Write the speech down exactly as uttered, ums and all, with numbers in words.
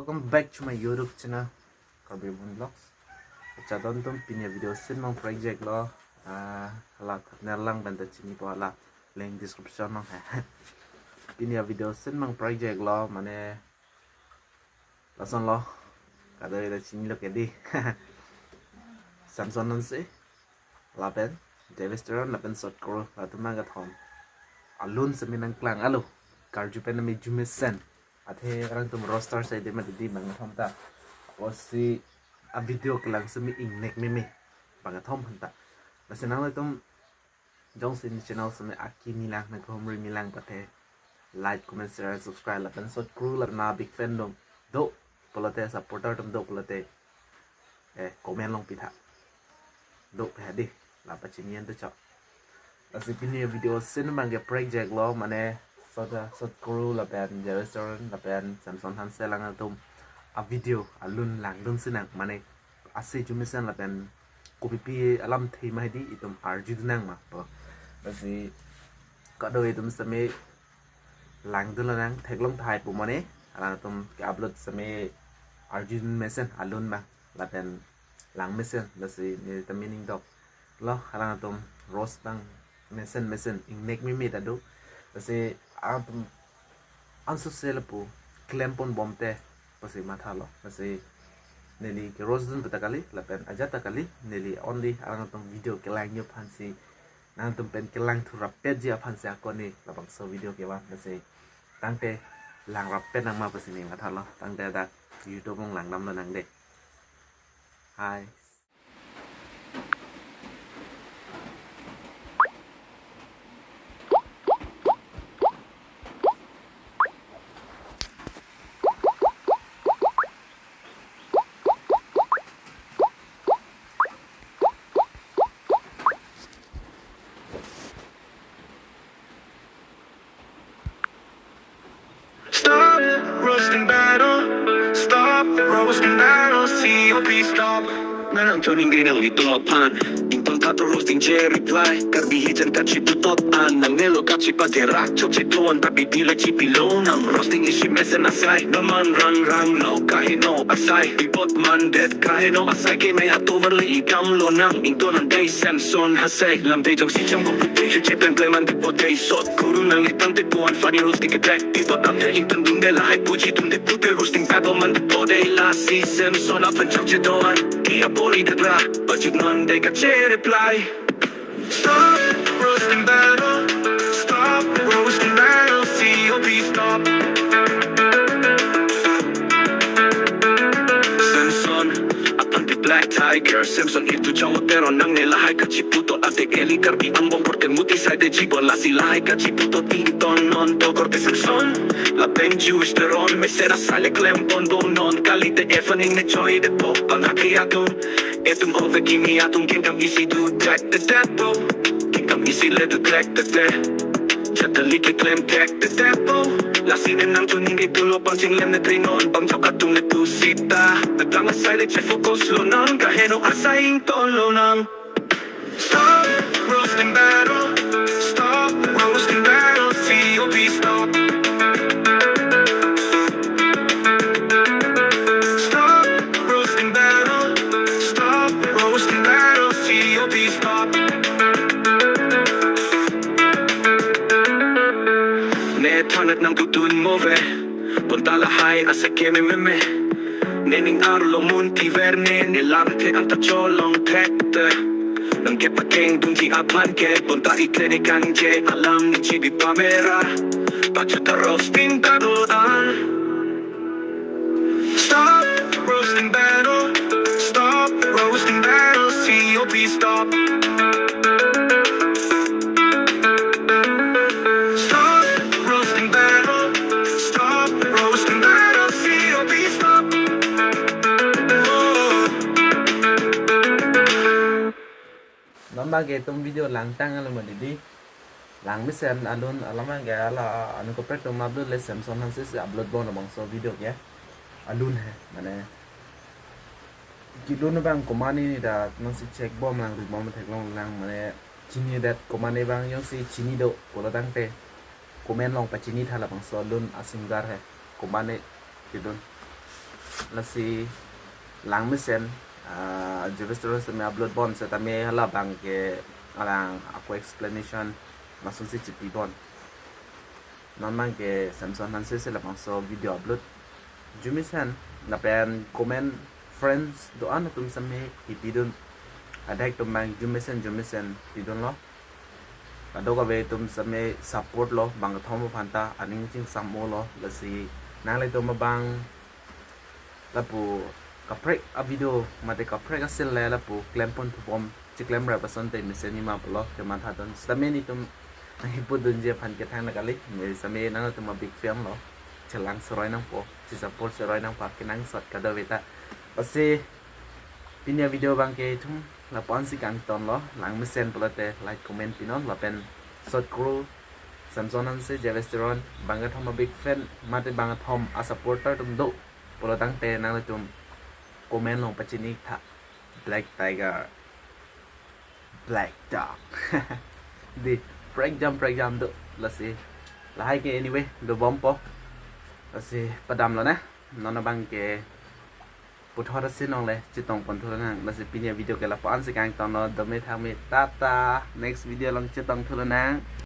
Welcome back to my YouTube channel, Karbi Mohan Vlogs. Kachadon atum, pini avideo asin mang project lo, ah, hala thumbnail lang pen ta chinipo, hala link description along he. Pini avideo asin mang project lo, mane lason lo, kadokave ta chinilo ke di. Samson Hanse, lapen Davis Teron, lapen Sot Kro, latum nangkethom alun semi nangklang alo, karju pen nami jumesen. Athe arang atum roaster side ma di bang kethom ta. Apotsi avideo kelang semi ingnek meme bang kethom aphan ta. Lasi nanglitum jongsi ne channel semi akimi lang, nangkehumri milang pathe like, comment, share, subscribe, lapen Sot Kro lapen ma big fan atum do pulote, supporter atum do pulote, eh, comment along pitha. Do pitha di, la pachini an to chok. Lasi pini avideo asin mang ke project lo, mane Sot, Sot Kro lapen Davis Teron lapen Samson Hanse alangtum avideo alun langdun sinang, mane ase jumesen lapen kopipi alamthe ma di itum arjudun nang ma po. Lasi kadokave atum semi langdun lonang, theklong tahai pu mane, alangtum ke-upload semi arjudun mesen alun ma lapen lang mesen, lasi neli ta meaning dok lo, alangtum roast bang mesen mesen ingnek meme ta do. Lasi atum ansose lapu klem ponbom te pusi mathalo. Lasi neli ke roast dun pu ta kali, lapen ajat ta kali, neli only alangtum video kelang yo aphansi, nangtum pen kelang thu rappetji aphansi akone labangso video kevan. Lasi tangte lang rappet nang ma pusi neli mathalo. Tangte dak YouTube along langdam lonang de. Hi. Stop roasting battle. Stop roasting battle. C O P stop. Nang nangchoning grenal di tolok aphan. Ington tato roasting che reply. Karbi hijan kachiputot an. Nangnelo kachipatherak chokche ton, tapi pila chipilonang. Roasting isi mesen asai. Naman rang rang lo kaheno asai. Ipot mandet kaheno asai. Keme atover le ikam lonang. Ington an dei Samson Hanse. Lamthe jongsi cham ko pute che pen kleman di pote Sot Kro nangliphan te puan funny roasting attack. Ipot amthe ington dunde lahai puji dunde pute roasting battle man de pode, lasi Samson aphan chokche doan. Dia pori de bra, bajut non de kache reply. Stop roasting battle, stop roasting battle, C O P stop. Samson aphan te Black Tiger, Samson itu jawo Teron nangne lahai kachiputo ate eli Karbi angbong porte muti side jibo, lasi lahai kachiputo ington non to korte Samson lapen Jewish Teron mesen asai le klem ponbom non, kalite evening ne choi de po pangaki atum. Itum ove kimi atum kingdom isi do track the tempo. Kingdom isi le do track the te. Jatali ke klem track the tempo. Lasi ne nangchoning ke dulo pangching lem ne trinon bang chok atum le tu sita. Petang asai le che focus lonang, kaheno asai ington lonang. Stop roasting battle. Stop roasting battle. C O P stop. Stop roasting battle. Stop roasting battle. C O P stop. Ne thanat nangtutun move. Bonta lahai asai keme meme. Ne ning arlo munti verne, ne lamthe anta cholong thekte. Nangkepakeng dunji aphan ke, bonta itle ne kaningje alam ne chibi pamera. Pachuta roasting battle an. Stop roasting battle. Stop roasting battle. C O P stop. Stop roasting battle. Stop roasting battle. C O P stop. Oh. Non abang ke itum video langtang alo ma di di. Lang mesen alun alam abang ke hala anu kaprek atum upload le Samson Hanse si upload bom labangso video ke. Alun he, mane kelun abang komatne ta nangsi check bom lang, ri bom theklong lang, mane chinidet komatne abang, jongsi chini do pulo tangte comment along pachini tha labangso alun a-singer he, komatne kelun. Lasi langmesen, ah, Jewish Teron sitame upload bom setame hala abangke alang ako explanation masungsi chipi bom. Non abangke Samson Hanse si labangso video upload. Jumesen lapen comment friends do-an atum sitame ipidun. Adak atum abang jumesen jumesen pidunlo. Kadokave atum sitame support lo, bangkethom aphanta aning chingsam-olo, lasi nanglitum abang lapu kaprek a-video mate kaprek a-scene le lapu klempon thubom, chiklem rap asonte mesen nima pulo kematha don. Sitame nelitum nangkipudunji aphan kethan kali, neli sitame nangtum a-big fan lo, chelang seroi nangpo, che-support seroi nangpo, kenangsot kadokaveta. Lasi pini a-video abangke ithum lapu-ansi kangtonlo, langmesen pulote like comment pinon, lapen Sot Kro, Samson Hanse, Jewish Teron, bangkethom a-big fan mate bangkethom a-supporter atum do pulotangte nanglitum comment along pachini tha. Black Tiger, Black Dog. Di prekjam prekjam do, lasi lahai ke anyway dobompo. Lasi padamlo na. Non abangke puthot a-scene along le chetongpon thulonang. Lasi pini a-video ke lapu-ansi kangtonlo, dome thame, tata, next video along chetong thulonang.